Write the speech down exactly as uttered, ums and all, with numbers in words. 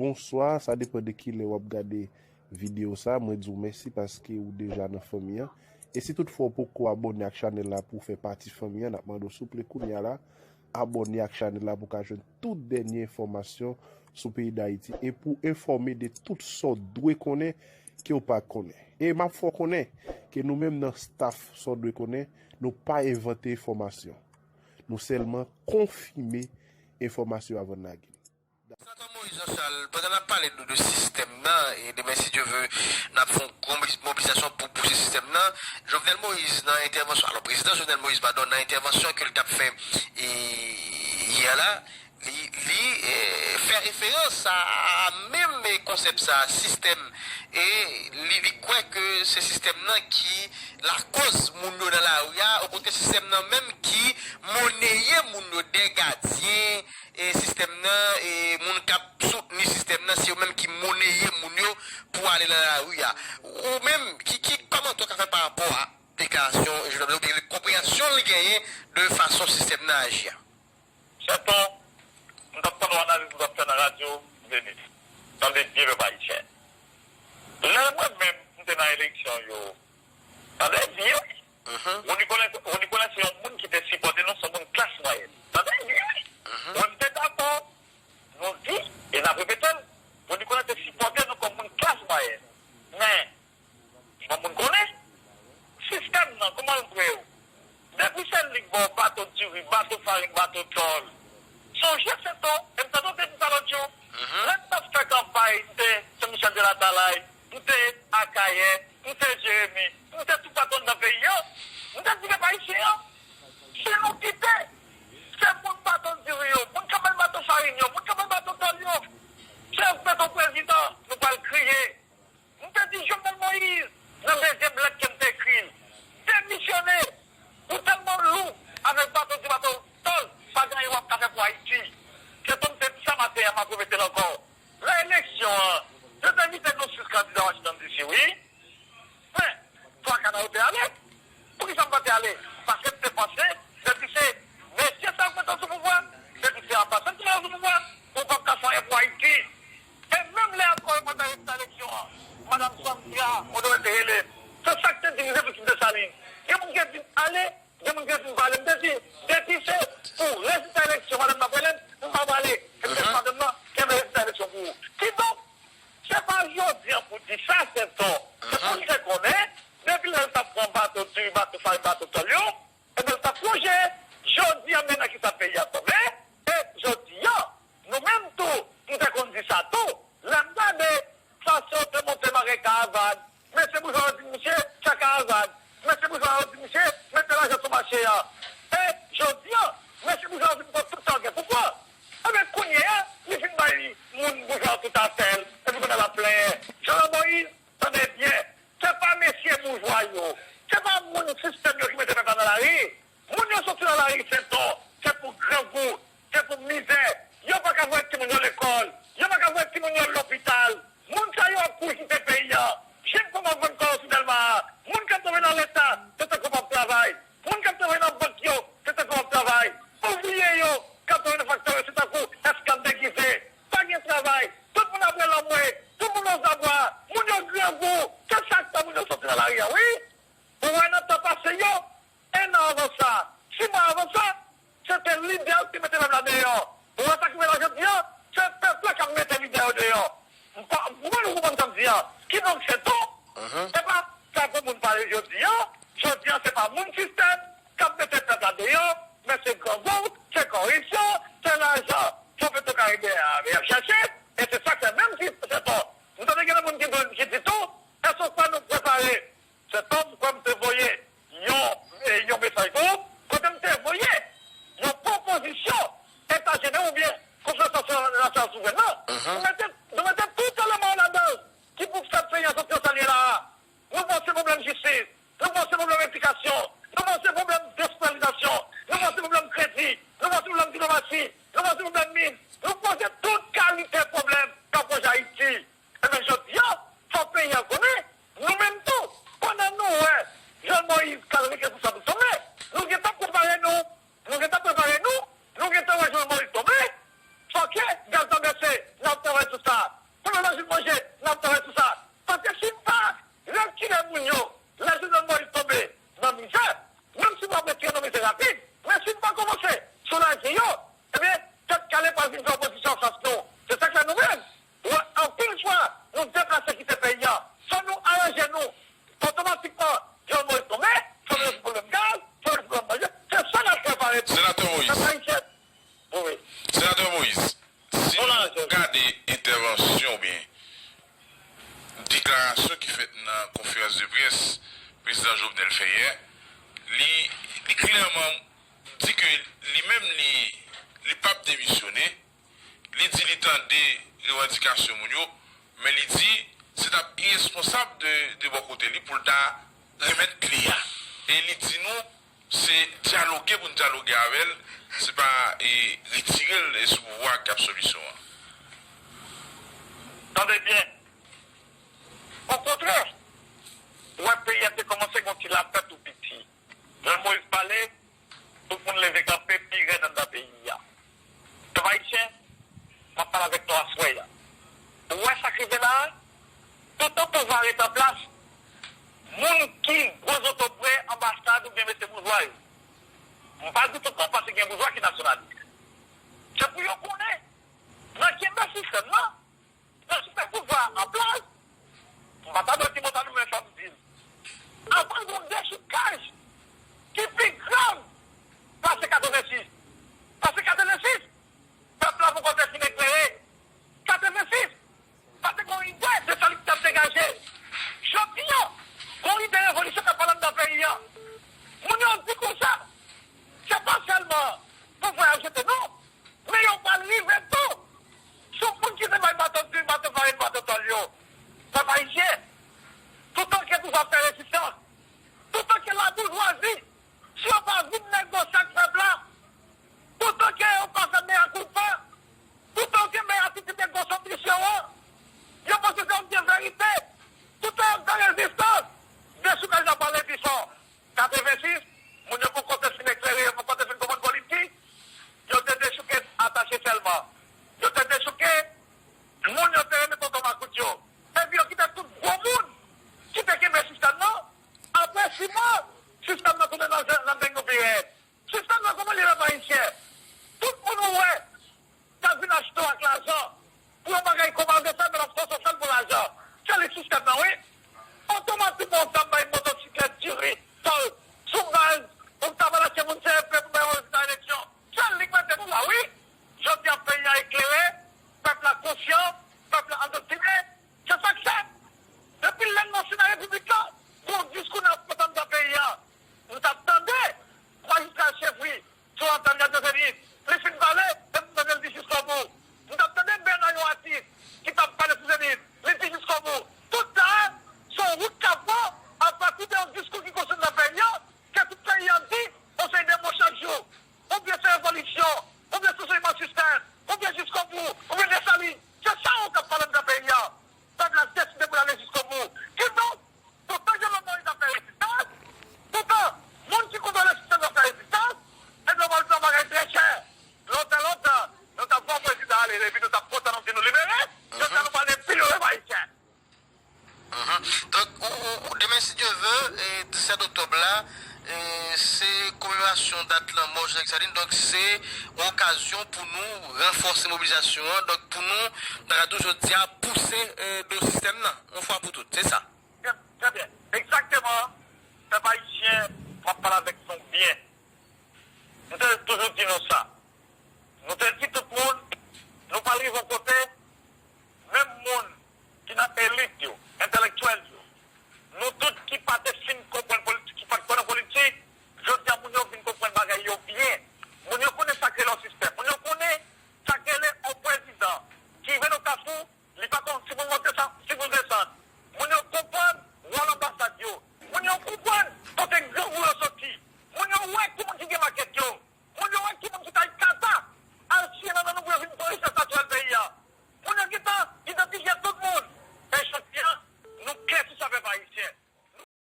Bonswa, sa depann de kilè w ap gade videyo sa. Mwen di w mèsi paske ou deja nan fanmi an. E si toutfwa w poko abòne ak chanèl la pou w fè pati fanmi an, n ap mande w souple kounye a la, abòne ak chanèl la pou w ka jwenn tout dènye enfòmasyon sou peyi Dayiti e pou w enfòme de tout sa w dwe konnen ke w pa konnen. E m ap fè w konnen ke nou menm nan staff sa w dwe konnen, nou pa envante enfòmasyon. Nou sèlman konfime enfòmasyon avan n lage l. Senatè Moïse Jean Charles, pandan n ap pale de, de sistèm nan, e demen, si Dye vle, n ap fè yon gwo mobi-, mobilizasyon pou pouse sistèm nan. Jovenel Moïse, nan entèvansyon, alò, prezidan Jovenel Moïse, padon, nan entèvansyon ke l t ap fè, e, yè la, li, li, e, fè referans a, a menm, e, konsèp sa, sistèm, e li, li kwè ke se sistèm nan ki lakòz moun yo nan lari a, okontrè, sistèm nan menm ki moneye moun yo, dègadyen, e sistèm nan, e moun k ap soutni sistèm nan, se yo menm ki moneye moun yo pou ale nan lari a. Ou menm, ki, ki kòmantè w ka fè pa rapò a deklarasyon Jovenel Moïse oubyen konpreyansyon li genyen de fason sistèm nan aji a? Sètan, m t ap tann yon analiz ou t ap fè nan radyo Zenith. Tande byen, pèp ayisyen. Lè mwen menm, m te nan eleksyon yo, tande byen, wi. Rony Colin, Rony Colin se yon moun ki te sipòte nou, se yon moun klas mwayèn. Tande byen, wi. Mwen, m te dakò, nou di, e n ap repete l, Rony Colin te sipòte nou kòm moun klas mwayèn. Men, fò moun konnen, sistèm nan, kòman l vre yo? Depi se li k ba w bato diri, bato farin, bato tòl. Sonje Sètan, e m tande w te di sa lòt jou. Lè m t ap fè kanpay, m te Sen Michèl de Latalay, m te Akayè, m te Jeremi, m te toupatou anndan peyi an. M te di pèp ayisyen an, se nou ki te. Se moun bato diri yo, moun k ap bay bato farin yo, moun k ap bay bato tòl yo. Se yo k mete w prezidan, nou pral kriye. M te di Jovenel Moïse, nan dezyèm lèt ke m te ekri l, demisyone, ou tèlman lou avèk bato diri, bato tòl, pa gen anyen w ap ka fè pou Ayiti. Se tou m te di sa maten an, m ap repete l ankò. Lè eleksyon an, yo te envite nou sis kandida Washington D C, wi. Men, twa ka nan yo te ale. Poukisa m pa te ale? Paske m te panse, depi se mesye sa yo k mete yo sou pouvwa, depi se anbasanm ki mete yo sou pouvwa, ou p ap ka fè anyen pou Ayiti. E menm lè ankò yo pa t al rezilta eleksyon an, madanm Sandra Honoré te rele m. Se sa k te di m, se tout Desalin. Gen moun ki te di m ale, gen moun ki te di m pa ale. M te di, depi se pou rezilta eleksyon madanm nan ap rele m, m p ap ale. E m te di madanm nan, kenbe rezilta eleksyon pou ou. Kidonk, se pa jodi an pou di sa, Sètan. Se pou l te konnen, depi lè l t ap pran bato diri, bato farin, bato tòl yo, ebyen, l t ap plonje. Jodi an, men nan kisa peyi a tonbe. E jodi an, nou menm tou, m te konn di sa tou, lè m gade fason yo te monte mare karavàn, mesye boujwa yo di misye fè karavàn, mesye boujwa yo di misye mete lajan sou mache a. E jodi an, mesye boujwa yo vin pran tout sa yo gen pou pran. Ebyen, kounye a, li fin bay moun boujwa yo tout afè l, epi kounye a l ap plenyen. Jovenel Moïse, tande byen, se pa mesye boujwa yo, se pa moun sistèm yo ki mete pèp la nan lari. Moun yo soti nan lari Sètan, se pou grangou, se pou mizè. Yo pa ka voye timoun yo lekòl, yo pa ka voye timoun yo lopital. Moun sa yo ap kouri kite peyi a. Jèn kòm ap vann kò yo sou Dèlma a. Moun k ap travay nan Leta, se tankou p ap travay. Moun k ap travay nan bank yo, se tankou p ap travay. Ouvriye yo, k ap travay nan faktè yo, se tankou èsklav degize. Pa gen travay. Tout moun ap wè lanmwe. Tout moun ozabwa. Moun yo grangou. Se sa k fè moun yo soti nan lari a, wi. Ou wè nan tan pase yo, en an avan sa, sis mwa avan sa, se te lidè yo ki te mete pèp la deyò. Ou wè sa k rive la jodi an, se pèp la k ap mete lidè yo deyò. M pa, mwen, ou konprann sa m di an. Kidonk, Sètan, se pa sa pou moun pale jodi an. Jodi an, se pa moun sistèm k ap mete pèp la deyò, men se grangou, se kòripsyon, se lajan Fon Petro Kariben an y ap chache, e se sa k fè menm si Sètan, m tande gen moun ki di, ki di tou, èske w kwè nou prepare? Sètan, m kwè m te voye yon, e, yon mesaj pou ou, kote m te voye yon pwopozisyon Eta Jeneral oubyen Konferans Nasyonal Souvren nan. Nou mete, nou mete tout eleman yo ladan l ki pou fè peyi a soti nan sa l ye la a. Nou panse pwoblèm jistis, nou panse pwoblèm edikasyon, nou panse pwoblèm deskolalizasyon, nou panse pwoblèm kredi, nou panse pwoblèm diplomasi, nou panse pwoblèm min, nou panse tout kalite Aksyon oubyen deklarasyon ki fèt nan konferans de près prezidan Jovenel fè yè, li, li klèman di ke li menm li, li p ap demisyone. Li di li tande revandikasyon moun yo, men li di se t ap iresponsab de, de bò kote li pou l ta remèt kle a. E li di nou se dyaloge pou n dyaloge avè l, se pa e, retire l e sou pouvwa k ap sou misyon an. Tande byen. Okontrè, ou wè peyi a te kòmanse gen yon ti lapè tou piti. Lè Moyiz pale, tout moun leve kanpe pi rèd anndan peyi a. Pèp ayisyen, m ap pale avèk nou aswè a. Ou wè sa k rive la a? Toutan pouvwa a ret an plas, moun ki gwo zotobre anbasad oubyen mesye boujwa yo. M pa di tout non paske gen boujwa ki nasyonalis. Se pou yo konnen, nan kenbe sistèm nan, nan kenbe pouvwa a an plas, m pa ta dwe di mo sa non, men fò m di l. Apre gen yon dechoukaj ki pi grav pase katrevensis. Pase katrevensis, pèp la poko te fin eklere. Katrevensis, pa te gen yon ide de sa li t ap degaje. Jodi a, gen yon ide revolisyon k ap pale anndan peyi a. Moun yo di konsa, se pa sèlman pou vwayaje te non, men yo pral rive tou sou moun ki te bay baton diri, baton farin, baton tòl yo. Pèp ayisyen, toutan ke nou va fè rezistans, toutan ke laboujwazi, si yo pa vin negosye ak pèp la, toutan ke yo pa fè mea culpa, toutan ke mea ti te gwo sòt misyon an, yo panse se yon vye verite, toutan yo fè rezistans, dechoukaj la pale pi fò. Katrevensis, moun yo poko te fin eklere, yo poko te fin konprann politik, yo te dechouke atache sèlman. Yo te dechouke moun yo te renmen tonton makout yo. Epi yo kite tout gwo moun ki te kenbe sistèm nan. Apre sis mwa, sistèm nan tounen nan, nan gang yo pi rèd. Sistèm nan kòman li ye pèp ayisyen? Tout moun ou wè k ap vin achte w ak lajan pou yon bagay kòmanse fè, men l ap fòse w fè l pou lajan. Se li sistèm nan, wi. Otomatikman, w t ap bay motosiklèt diri, tòl, sou baz, ou t ap al achte moun C F P pou bay rezilta eleksyon. Se li k mete nou la, wi. Jodi a, peyi a eklere, pèp la konsyan, pèp la andoktrine. Se sa k fèt. Depi lè n nan Sena Repiblik la, gon diskou n ap fè anndan peyi a. M t ap tande majistra Chevry, sou antèn radyo Zenith, li fin pale, epi m tande l di jiskobou. M t ap tande Bèna, yon atis, ki t ap pale sou Zenith, li di jiskobou. Tout sa a, se yon wout k ap pran apati de yon diskou ki konstwi nan peyi a, ke tout peyi a di, yon seri de mo chak jou. Oubyen se revolisyon, oubyen se chanje sistèm, oubyen jiskobou, oubyen Desalin. Se sa yo k ap pale anndan peyi a. Pèp la deside pou l ale jiskobou. Kidonk, toutan Jovenel Moïse ap fè rezistans, toutan moun ki kontwole sistèm nan ap fè rezistans, ebyen, w pral di yon bagay trè chè. Lontan, lontan, nou t ap fè yon prezidan ale, epi nou t ap kontan, nou di nou libere. Jodi a, nou pral enpile pèp ayisyen. Mhm. Donk, ou, ou, ou, demen, si Dye ve, e, disèt oktòb la, e, se komemorasyon dat lanmò Jean Dessalines. Donk, se yon okazyon pou nou ranfòse mobilizasyon an. Donk, pou nou, nan radyo jodi a, pouse, e, do sistèm nan, yon fwa pou tout. Se sa. Trè, trè byen. Egzakteman. Pèp ayisyen, m ap pale avèk nou byen. M te toujou di nou sa. Nou te di tout moun, nou pral rive yon kote, menm moun ki nan elit yo, entèlektyèl yo, nou tout ki pa te fin konprann politik, ki pa t kwè nan politik, jodi a moun yo vin konprann bagay yo byen. Moun yo konnen sa k rele yon sistèm. Moun yo konnen sa k rele yon prezidan ki rive nan kafou, li pa konn si pou l monte sa, si pou l desann. Moun yo konprann wòl anbasad yo. Moun yo konprann kote grangou yo soti. Moun yo wè ki moun ki gen makèt yo. Moun yo wè ki moun ki ta kata al siye nan men nou pou yo vin pran richès natirèl peyi a. Moun yo gentan idantifye tout moun. E jodi a, nou klè sou sa, pèp ayisyen.